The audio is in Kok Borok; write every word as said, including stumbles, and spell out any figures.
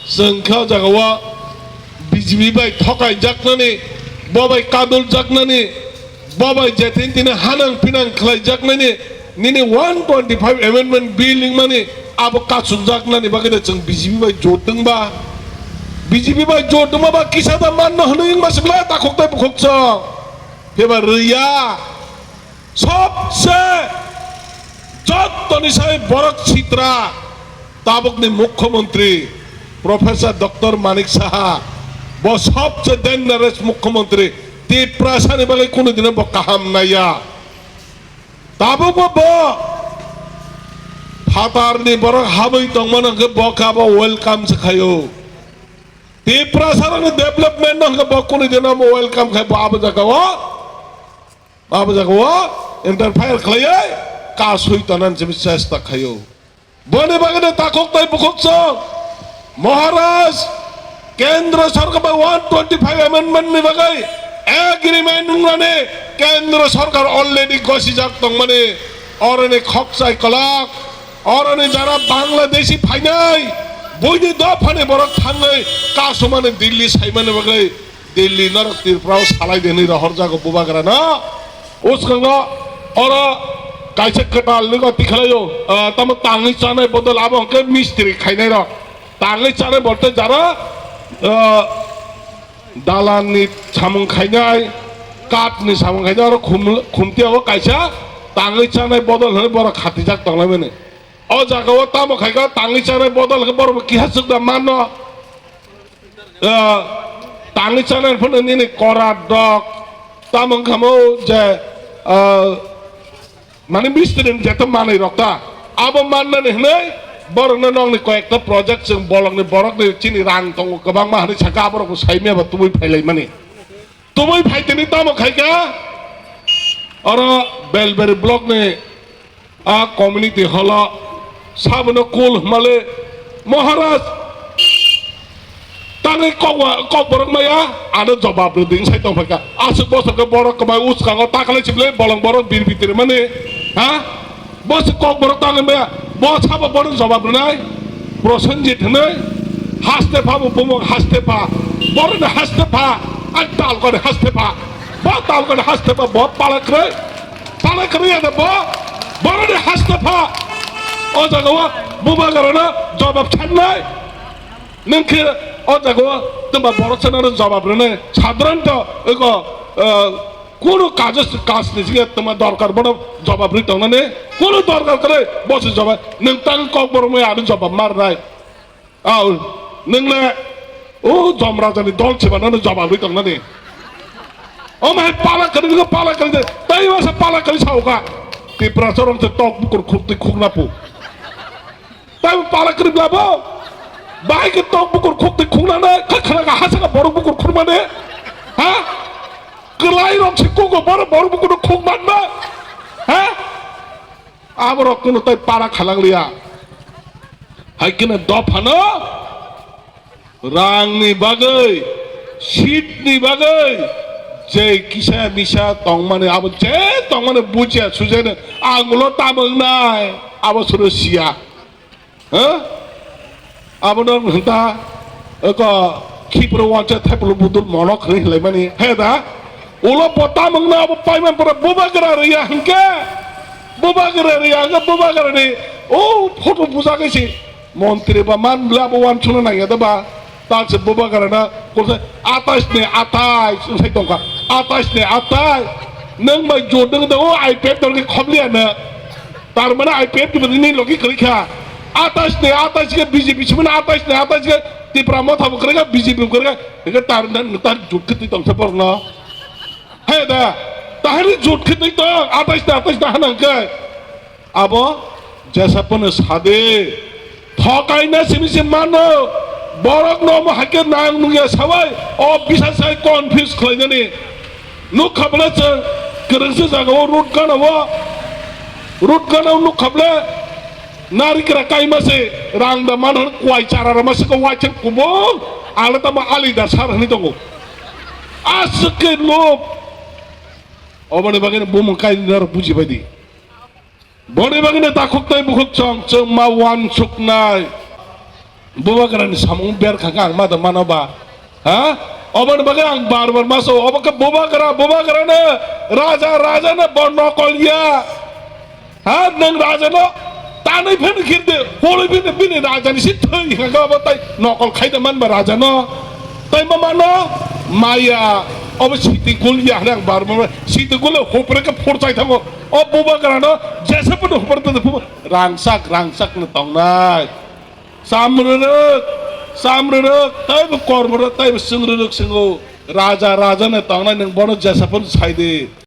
Chwng khe o jaga o B J P bai thokai jaknani, bo bai kadul jaknani, bo bai je thini thini hanang pinang khlai jaknani, nini one twenty five amendment bill wngmani abo kachuk jaknani bagwi de chwng B J P bai jot wngba. B J P bai jot wngma ba kisa da manno hwnwi wngma se belai takhuk tai bukhuk chwng. Phiba rwya. Sobse jottoni sai borok sitra tabukni mukhyamantri Professor Doctor Manik Saha, bo sobse dangerous mukhyamantri, Tiprasani bagwi kunu dino bo kaham naiya. Tabukbo bo phatarni borok habwi tongmano hwnkhe bo khe abo welcome se khaio. Tiprasarokni development no hwnkhe bo kunu dino bo welcome khai bo abo jaga o. Abo jaga o interfere khlaiwi kasui tonani simi chesta khaio. Boni bagwi no takhuk tai bukhuk chwng Maharaj Kendra Sarkar bai one twenty five amendment ni bagwi agreement wngnani Kendra Sarkar already gosijak tongmani oroni khokchai kwlak oroni jara Bangladeshi phainai buini dophani borok thangwi kasumani Delhi saimani bagwi Delhi norok Tripura o salai de hinwi rohorjago bubagra no. Uskango oro kaisa kwtal nokgo tikhalaio, ah, tamo tangwi chanai bodol abo hwnkhe mistri khainai rok. Tangwi chanai bolte jara, ah, dalanni samung khainai, katni samung khainai oro khum-, khumtiao kaisa tangwi chanai bodol hwnwi borok khatijak tonglaimani. O jaga o tamo khaikha tangwi chanai bodol hwnkhe borok bo kiha chukda manno. Ah, tangwi chanai phano nini korat dok tamo wngkha mo je, ah, mani mistri ni jeto manwi rok ta abo mannani hwnwi borokno nokni koyekta project chwng bolongni borokni chini rang tongo kwbangma hwnwi sakha aborok bo saimya ba tubui phailaimani. Tubui phaitini tamo khaikha oro Belberi block ni a community hall o sabono kul hwnmale Maharaj tangwi kokwa-, kokborok maya ano jobab rwdi wng sai tongphaikha. Aswk bosor khe borok kwbai uskango takalai sible bolong borok bir bitiri mani ha? Bo se kokborok tangwi maya, bo sabo bono jobab rwnai. Prosenjit hwnwi haste pha bo bumung haste pha, boroni haste pha, a talkani haste pha, bo talkani haste pha, bo pala kwrwi, pala kwrwi ya da bo, boroni haste pha. O jaga o bubagrano jobab sanai. Nwng khe o jaga o twma borok sanano jobab rwnai. Sadharanto eko, eh, Kunu kajo, kaj ni singhe tongma dorkar, bono jobab rwi tongnani kunu dorkar kwrwi, bo se jobab, nwng tang kokborok maya ano jobab ma rwnai. Au, nwng le, o Jom Raja ni dol se ba nono jobab rwi tongnani. O mai pala kwrwi, nwng pala kwrwi de, tei masa pala kwrwi sa uka. Tiprasa rok se tok bukur khuk twi khuk na pu. Tei pala kwrwi bla bo. Bahai khe tok bukur khuk twi khuk na ne, kha khana ka hasa ka borok bukur khuk ma ne. Ha? Kwlai rok se kugo boro boro bukuno khuk manma. Ha? Aborok kuno tai para khalang liya. Hai kene dophano rangni bagwi, seatni bagwi, je kisa misa tongmani abo je tongmani bujiya sujene angulo tamung nai abo suru siya. Ha? Abono hwnta eko khipro wansa theplo budul monok hwnwi hinlaimani. He da? Ulo bo tamungno abo paiman pore bubagra rwya hwnkhe, bubagra rwya hwnkhe bubagrani o photo bujagwi si montri ba man bwle abo wansukna nangya da ba? Takse bubagrana kulsa atais ni atais wngsai tongkha. Atais ni atais. Nwng bai jot nwng da o I P F dol khe khomliya na. Tar mane I P F ni bwdini logi kwrwi kha. Atais ni atais khe B J P simani atais ni atais khe Tipra Motha bo kwrwi kha, B J P bo kwrwi kha. Hwnkhe tar mane nwng tar jot khe twi tongsa borokno. He da. Tahani jot khe twi tong atais ni atais da hana hwnkhe. Abo jesa phano sadi thokaina simi se mano, borok no omo hai khe nang nungya sabai o bisa sai confuse khlainani. Nukha bwle chwng kwrwngsa jaga o root gana o, root gana o nukha bwle narikra kaima se rang da man hwn kwai chara rama se ko waithak kubung ale tamo ali da sar hwnwi tongo. Aswk khe lob oboni bagwi bumung kainwi norok bujibai di. Boni bagwino takhuk tei bukhuk chwng chwng ma uansuknai. Bubagrani samung ber kha ang ma da mano ba? Ha? Oboni bagwi ang bar bar ma sao, obo khe bubagra, bubagrano raja, rajano bo nokol ya. Ha, nwng rajano tanwi phano khirde, holwi phano bini rajani si thwi hwnkha khe obo tai nokol khaida manba rajano. Tai ma mano maya, obo siti kul ya hwnwi ang bar bar ma, siti kul hopre khe phurchai thango. O bubagrano jesa phano hopre tong, rangchak, rangchak no tongnai. Cham rwrwk, cham rwrwk, taibo kor rwrwk, taibo chwng rwrwk chwngo. Raja, raja no tongnai nwng bono jesa phano sai di.